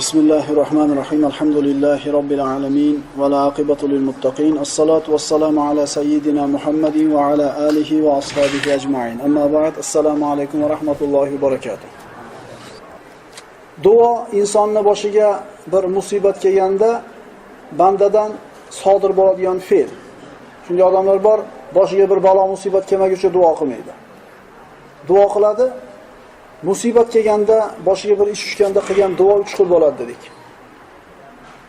بسم الله الرحمن الرحيم. الحمد لله رب العالمين والعاقبة للمتقين. الصلاة والسلام على سيدنا محمد وعلى آله وأصحابه أجمعين. أما بعد، السلام عليكم ورحمة الله وبركاته. Duo insonni boshiga bir musibat kelganda bandadan sodir bo'ladigan fe'l. Shunday odamlar bor, boshiga bir balo musibat kelmaguncha duo qilmaydi. Duo qiladi. Musibat kelganda, boshiga bir ish tushganda qilgan duo 3 xil bo'ladi dedik.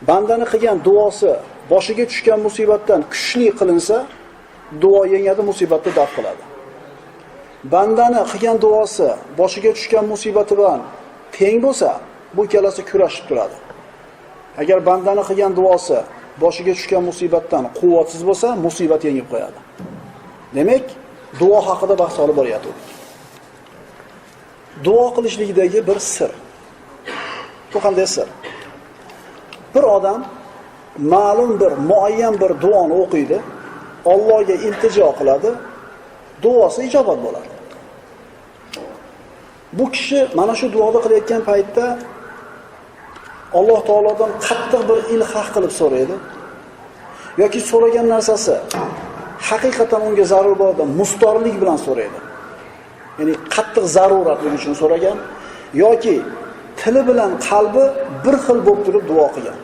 Bandani qilgan duosi boshiga tushgan musibatdan kuchli qilinsa, duo yengadi, musibatni daf qiladi. Bandani qilgan duosi boshiga tushgan musibati bilan teng bo'lsa, bu ikkalasi kurashib turadi. Agar bandani qilgan duosi boshiga tushgan musibatdan quvvatsiz bo'lsa, musibat yengib qo'yadi. Demak, duo haqida bahs olib boryaptik. Duo qilishlikdagi bir sir. Bu qanday sir? Bir odam ma'lum bir muayyan bir duoni o'qiydi, Allohga iltijo qiladi, duosi ijobat bo'ladi. Bu kishi mana shu duoni qilayotgan paytda Alloh taolodan qattiq bir ilhah qilib so'raydi yoki so'ragan narsasi haqiqatan unga zarur bo'ladi, mustorlik bilan so'raydi. Ya'ni qattiq zaruratlik uchun so'ragan yoki tili bilan qalbi bir xil bo'lib turib duo qilgan.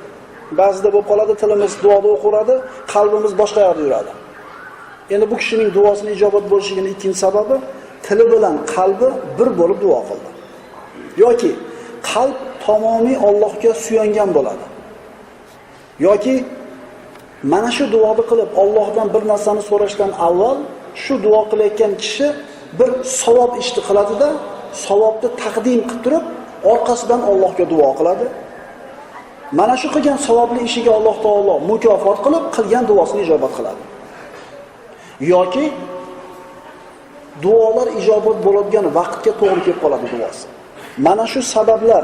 Ba'zida bo'lib qoladi, tilimiz duoda o'qiradi, qalbimiz boshqa yerda yuradi. Endi bu kishining duosini ijobat bo'lishining ikkinchi sababi tili bilan qalbi bir bo'lib duo qildi. Yoki qalb tamomiy Allohga suyangan bo'ladi. Yoki mana shu duoni qilib Allohdan bir narsani so'rashdan avval shu duo qilayotgan kishi bir savob ishni qiladida, savobni taqdim qilib turib, orqasidan Allohga duo qiladi. Mana shu qilgan savobli ishiga Alloh taolo mukofot qilib, qilgan duosini ijobat qiladi. Yoki duolar ijobat bo'ladigan vaqtga to'g'ri kelib qoladi duosi. Mana shu sabablar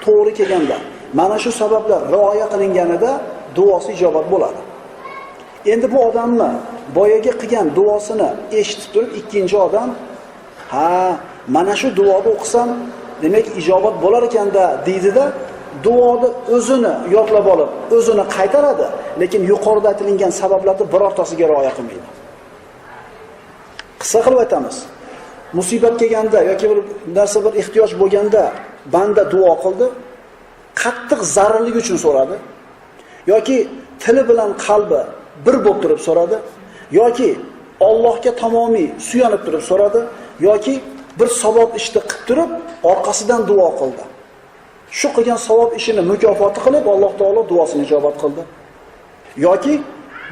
to'g'ri kelganda, mana shu sabablar rioya qilinganida duosi ijobat bo'ladi. Endi bu odamni boyaga qilgan duosini eshitib turib ikkinchi odam, ha, mana shu duoni o'qisam, demak ijobat bo'lar ekanda deydida, duoni o'zini yodlab olib, o'zini qaytaradi, lekin yuqorida aytilgan sabablarni birortasiga rioya qilmaydi. Qisqa qilib aytamiz. Musibat kelganda yoki bir narsa, bir ehtiyoj bo'lganda banda duo qildi, qattiq zarurlik uchun so'radi yoki tili bilan qalbi bir bo'lib turib so'radi yoki Allohga tamomiy suyanib turib so'radi yoki bir savob ishni qilib turib orqasidan duo qildi. Shu qilgan savob ishini mukofoti qilib Alloh taolo duosini ijobat qildi. Yoki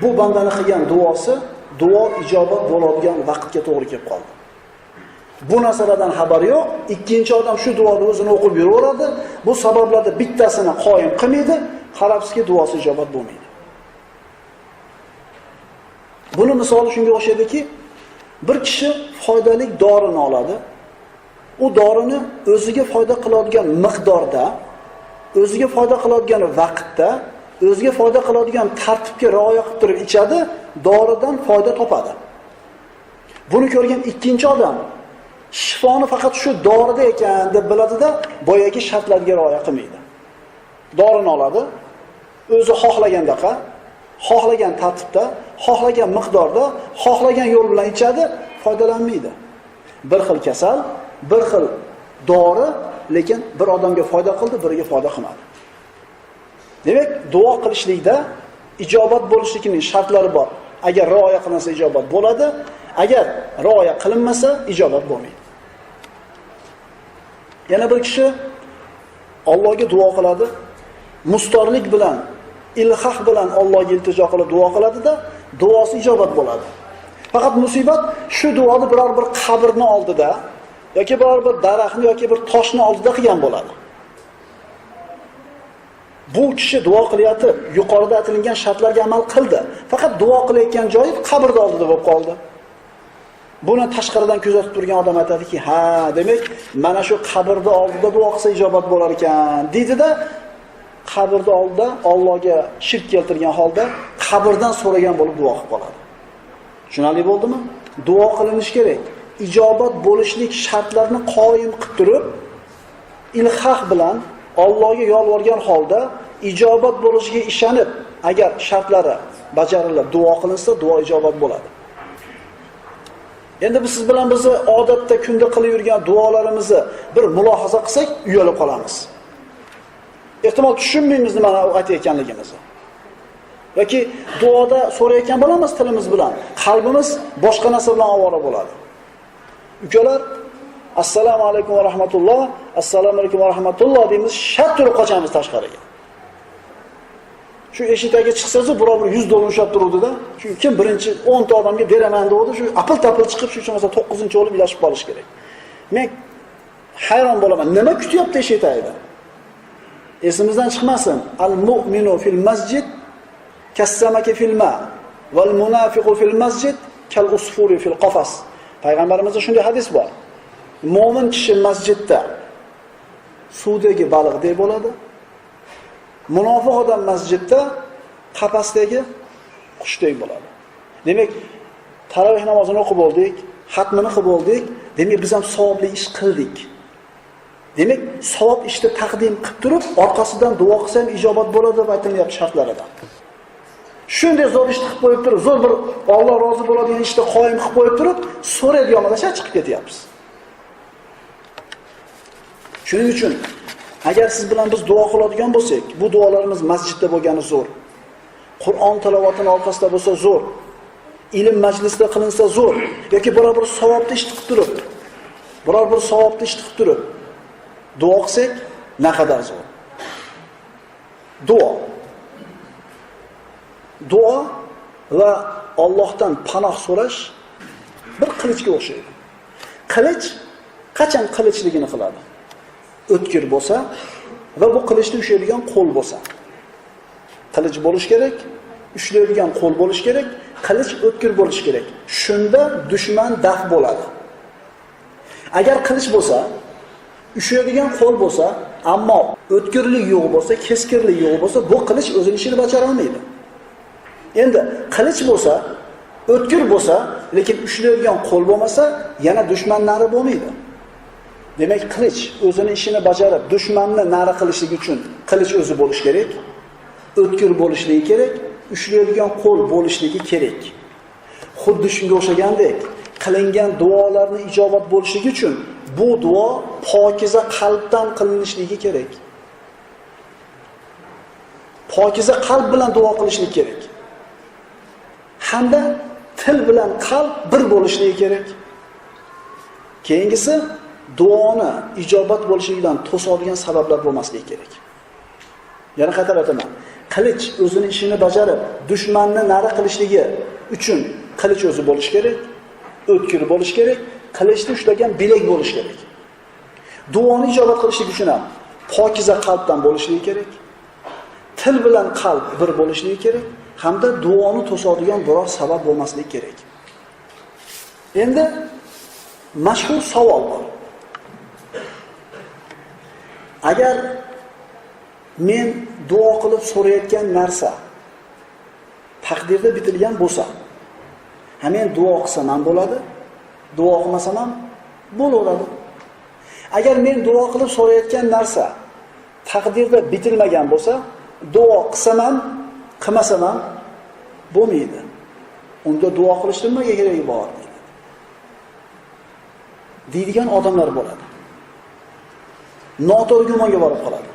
bu bandani qilgan duosi duo ijobat bo'ladigan vaqtga to'g'ri kelib qoldi. Bu narsalardan xabari yo'q. Ikkinchi odam shu duoni o'zini o'qib yuraveradi. Bu sabablarni bittasini qoyim qilmaydi, qarabsizki duosi ijobat bo'lmaydi. Buni misoli shunga o'xshaydiki, bir kishi foydali dorini oladi. U dorini o'ziga foyda qiladigan miqdorda, o'ziga foyda qiladigan vaqtda, o'ziga foyda qiladigan tartibga rioya qilib turib ichadi, doridan foyda topadi. Buni ko'rgan ikkinchi odam shifoni faqat shu dorida ekan deb biladida, boyagi shartlarga rioya qilmaydi. Dorini oladi, o'zi xohlagandaqa, xohlagan tartibda, xohlagan miqdorda, xohlagan yo'l bilan ichadi, foydalanmaydi. Bir xil kasal, bir xil dori, lekin bir odamga foyda qildi, biriga foyda qilmadi. Demak, duo qilishlikda ijobat bo'lishligining shartlari bor. Agar rioya qilinsa ijobat bo'ladi, agar rioya qilinmasa ijobat bo'lmaydi. Yana bir kishi Allohga duo qiladi, mustorlik bilan, ilhah bilan Allohga iltijo qilib duo qiladida, duosi ijobat bo'ladi. Faqat musibat shu duoni biror bir qabrni oldida yoki biror bir daraxtni yoki bir toshni oldida qilgan bo'ladi. Bu kishi duo qilyapti, yuqorida aytilgan shartlarga amal qildi. Faqat duo qilayotgan joyi qabrning oldida bo'lib qoldi. Buni tashqaridan kuzatib turgan odam aytadiki, ha, demak, mana shu qabrning oldida duo qilsa ijobat bo'lar ekan, deydida, qabrning oldida Allohga shirk keltirgan holda qabrdan so'ragan bo'lib duo qilib qoladi. Tushunarli bo'ldimi? Duo qilinishi kerak. Ijobat bo'lishlik shartlarini qoyim qilib turib, ilhah bilan Allohga yolvorgan holda ijobat bo'lishiga ishonib, agar shartlari bajarilib duo qilinsa, duo ijobat bo'ladi. Endi biz siz bilan bizni odatda kunda qilib yurgan duolarimizni bir mulohaza qilsak, uyalib qolamiz. Ehtimol tushunmaymiz nimani aytayotganligimizni. Yoki duoda so'rayotgan bo'lamiz tilimiz bilan, qalbimiz boshqa narsa bilan ovora bo'ladi. Ukalar, assalomu alaykum va rahmatulloh, assalomu alaykum va rahmatulloh deymiz, shart turib qochamiz tashqariga. Shu eshik tagiga chiqsangiz, birov bir $100 ushlab turuvdi-da. Shu kim birinchi 10 ta odamga beraman dedi, shu apil-tapil chiqib, shu bo'lmasa 9-chi bo'lib ilashib qolish kerak. Men hayron bo'laman, nima kutyapti eshik tagida? Esimizdan chiqmasin. Al-mu'minu fil masjid kassamaki fil ma val munafiqu fil masjid kal usfuri fil qafas. Payg'ambarimizda shunday hadis bor. Mo'min kishi masjidda suvdagi baliqdek bo'ladi. Munofiq odam masjidda qafasdagi qushdek bo'ladi. Demak, taroveh namozini o'qib oldik, xatmini qilib oldik, demak biz ham savobli ish qildik. Demak, savob ishni taqdim qilib turib, orqasidan duo qilsa ham ijobat bo'ladi deb aytilyapti shartlaridan. Shunday zo'r ishni qilib qo'yib turib, zo'r bir Alloh rozi bo'ladigan ishni qoyim qilib qo'yib turib, so'raydigan odamlar chiqib ketyapmiz. Shuning uchun agar siz bilan biz duo qiladigan bo'lsak, bu duolarimiz masjidda bo'lgani zo'r. Qur'on tilovatining orqasida bo'lsa zo'r. Ilm majlisida qilinsa zo'r. Yoki biror bir savobli ish qilib turib, biror bir savobli ish qilib turib duo qilsak naqadar zo'r. Duo. Duo va Allohdan panoh so'rash bir qilichga o'xshaydi. Qilich qachon qilichligini qiladi? O'tkir bo'lsa va bu qilichni ushlaydigan qo'l bo'lsa. Qilich bo'lish kerak, ushlaydigan qo'l bo'lish kerak, qilich o'tkir bo'lish kerak. Shunda dushman daf bo'ladi. Agar qilich bo'lsa, ushlaydigan qo'l bo'lsa, ammo o'tkirlik yo'q bo'lsa, keskirlik yo'q bo'lsa, bu qilich o'zini ishini bajara olmaydi. Endi qilich bo'lsa, o'tkir bo'lsa, lekin ushlaydigan qo'l bo'lmasa, yana dushman nari bo'lmaydi. Demak, qilich o'zini ishini bajarib, dushmanni nari qilishlik uchun qilich o'zi bo'lish kerak, o'tkir bo'lishligi kerak, ushlaydigan qo'l bo'lishligi kerak. Xuddi shunga o'xshagandek, qilingan duolarni ijobat bo'lishligi uchun bu duo pokiza qalbdan qilinishligi kerak. Pokiza qalb bilan duo qilishlik kerak. Hamda til bilan qalb bir bo'lishligi kerak. Keyingisi duoni ijobat bo'lishligidan to'sadigan sabablar bo'lmasligi kerak. Yana qaytarib aytaman. Qilich o'zini ishini bajarib, dushmanni nari qilishligi uchun qilich o'zi bo'lish kerak, o'tkir bo'lish kerak, qilichni ushlagan bilak bo'lish kerak. Duoni ijobat qilishlik uchun ham pokiza qalbdan bo'lishligi kerak. Til bilan qalb bir bo'lishligi kerak hamda duoni to'sadigan biror sabab bo'lmasligi kerak. Endi mashhur savol bor. Agar men duo qilib so'rayotgan narsa taqdirda bitilgan bo'lsa, ha men duo qilsam ham bo'ladi, duo qilmasam ham bo'laveradi. Agar men duo qilib so'rayotgan narsa taqdirda bitilmagan bo'lsa, duo qilsam ham, qilmasam ham bo'lmaydi. Unda duo qilishning nimaga keragi bor deydi. Deydigan odamlar bo'ladi. Noto'g'ri gumonga borib qoladi.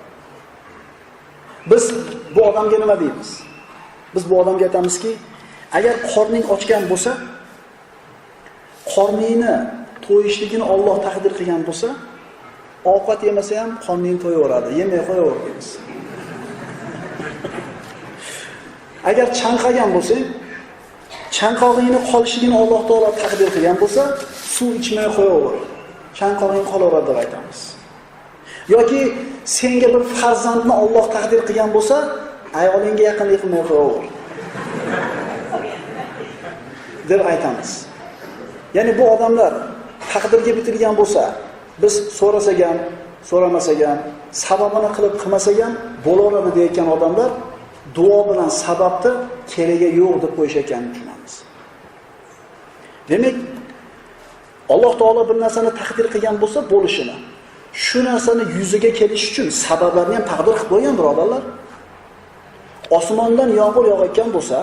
Biz bu odamga nima deymiz? Biz bu odamga aytamizki, agar qorning ochgan bo'lsa, qorningni to'yishligini Alloh taqdir qilgan bo'lsa, ovqat yemasa ham qorning to'yaveradi, yemay qo'yaver deymiz. Agar chanqagan bo'lsang, chanqog'ingni qolishligini Alloh taolo taqdir qilgan bo'lsa, suv ichmay qo'yaver, chanqog'ing qolaveradi deb aytamiz. Yoki senga bir farzandni Alloh taqdir qilgan bo'lsa, ayolingga yaqinlik qilmay qo'yaver deb aytamiz. Ya'ni bu odamlar taqdirga bitilgan bo'lsa, biz so'rasak ham, so'ramasak ham, sababini qilib qilmasak ham bo'laveradi deyotgan odamlar duo bilan sababni keragi yo'q deb qo'yish ekanini tushunamiz. Demak, Alloh taolo bir narsani taqdir qilgan bo'lsa, bo'lishini. Shu narsani yuzaga kelish uchun sabablarni ham taqdir qilib qo'ygan, birodarlar. Osmondan yomg'ir yog'ayotgan bo'lsa,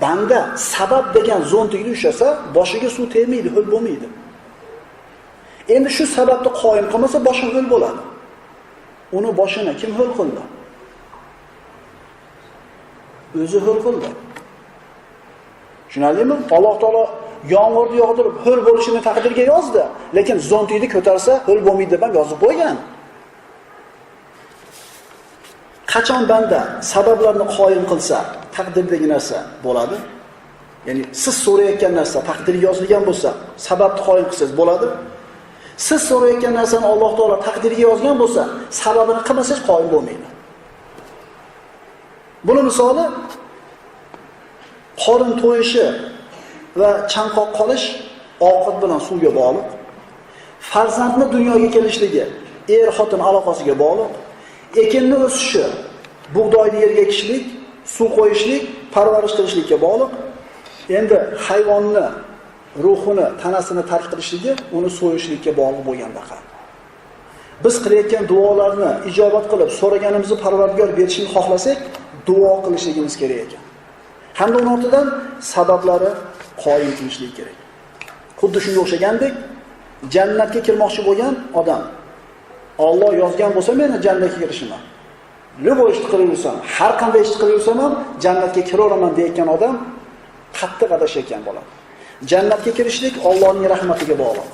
banda sabab degan zontigini ushlasa, boshiga suv tegmaydi, ho'l bo'lmaydi. Endi shu sababni qoyim qilmasa, boshi ho'l bo'ladi. Uni boshini kim ho'l qildi? O'zi ho'l qildi. Tushunarlimi? Alloh taolo yomg'irni yog'dirib ho'l bo'lishini taqdirga yozdi, lekin zontikni ko'tarsa ho'l bo'lmaydi deb ham yozib qo'ygan. Qachon banda sabablarni qoyim qilsa, taqdirdagi narsa bo'ladi. Ya'ni siz so'rayotgan narsa taqdirga yozilgan bo'lsa, sababni qoyim qilsangiz bo'ladi. Siz so'rayotgan narsani Alloh taolo taqdirga yozgan bo'lsa, sababini qilmasangiz qoyim bo'lmaydi. Buni misoli qorin to'yishi va chanqoq qolish ovqat bilan suvga bog'liq. Farzandni dunyoga kelishligi er-xotin aloqasiga bog'liq. Ekinni o'sishi, bug'doyni yerga ekishlik, suv qo'yishlik, parvarish qilishlikka bog'liq. Endi hayvonni ruhini, tanasini tark qilishligi uni so'yishlikka bog'liq bo'lgandaqa. Biz qilayotgan duolarni ijobat qilib, so'raganimizni Parvardigor berishini xohlasak, duo qilishligimiz kerak ekan. Hamda uning ortidan sabablari qoyim qilishligi kerak. Xuddi shunga o'xshagandek, jannatga kirmoqchi bo'lgan odam Alloh yozgan bo'lsa meni jannatga kirishimni, любой ishni qilib yursam, har qanday ishni qilib yursam ham jannatga kiraveraman deyotgan odam qattiq adashayotgan bo'ladi. Jannatga kirishlik Allohning rahmatiga bog'liq.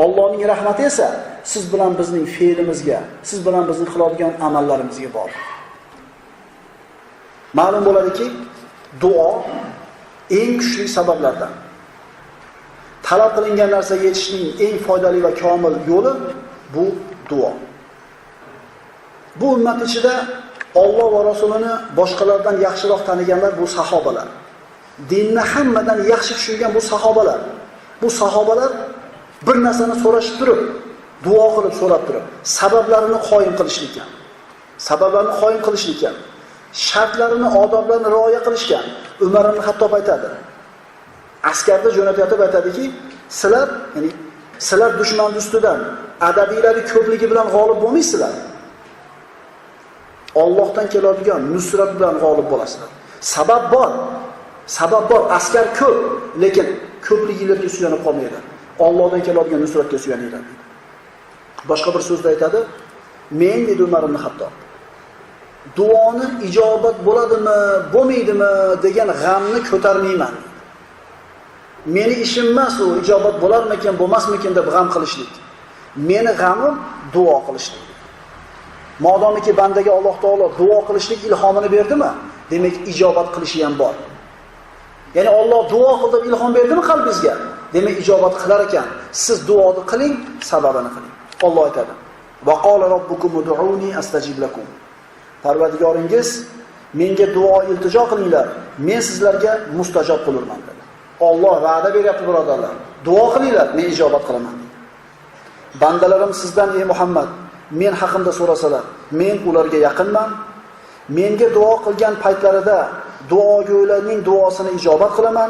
Allohning rahmati esa siz bilan bizning fe'limizga, siz bilan bizning qiladigan amallarimizga bog'liq. Ma'lum bo'ladiki, duo eng kuchli sabablardan. Talab qilingan narsaga yetishning eng foydali va komil yo'li bu duo. Bu ummat ichida Alloh va Rasulini boshqalardan yaxshiroq taniganlar bu sahobalar. Dinni hammadan yaxshi tushungan bu sahobalar. Bu sahobalar bir narsani so'rashib turib, duo qilib so'rab turib, sabablarini qoyim qilishlikka, sabablarini qoyim qilishlikka, shartlarini, odoblarini rioya qilishgan. Umar ibn Hattob aytadi. Askarni jo'natayotib aytadiki, sizlar, ya'ni sizlar dushman ustidan adadiylari ko'pligi bilan g'olib bo'lmaysizlar. Allohdan keladigan nusrat bilan g'olib bo'lasizlar. Sabab bor. Sabab bor, askar ko'p, lekin ko'pliginglarga suyanib qolmanglar. Allohdan keladigan nusratga suyaninglar deydi. Boshqa bir so'zda aytadi, men dedi Umar ibn Hattob, duoni ijobat bo'ladimi, bo'lmaydimi degan g'amni ko'tarmayman. Meni ishim emas u ijobat bo'larmikin, bo'lmasmikin deb g'am qilishlik. Meni g'amim duo qilishlik. Modomiki bandaga Alloh taolo duo qilishlik ilhomini berdimi, demak ijobat qilishi ham bor. Ya'ni Alloh duo qil deb ilhom berdimi qalbingizga? Demak ijobat qilar ekan. Siz duoni qiling, sababini qiling. Alloh aytadi: "Va qala robbukum ud'uni astajib lakum." Parvardigoringiz menga duo iltijo qilinglar, men sizlarga mustajob qilurman dedi. Alloh va'da beryapti birodarlar. Duo qilinglar, men ijobat qilaman dedi. Bandalarim sizdan ey Muhammad, men haqimda so'rasalar, men ularga yaqinman. Menga duo qilgan paytlarida duogo'ylarning duosini ijobat qilaman.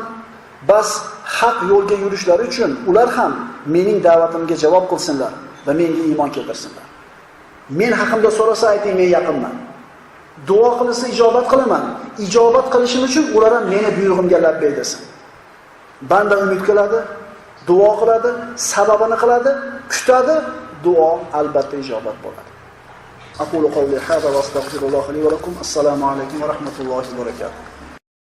Bas haq yo'lga yurishlari uchun ular ham mening da'vatimga javob qilsinlar va menga iymon keltirsinlar. Men haqimda so'rasa ayting, men yaqinman. Duo qilsa ijobat qilaman. Ijobat qilishim uchun ular ham meni buyrug'imga labbay desin. Banda umid qiladi, duo qiladi, sababini qiladi, kutadi, duo albatta ijobat bo'ladi. Aqulu qawli hada va astagfirullohi li va lakum. Assalomu alaykum va rahmatullohi va barakatuh.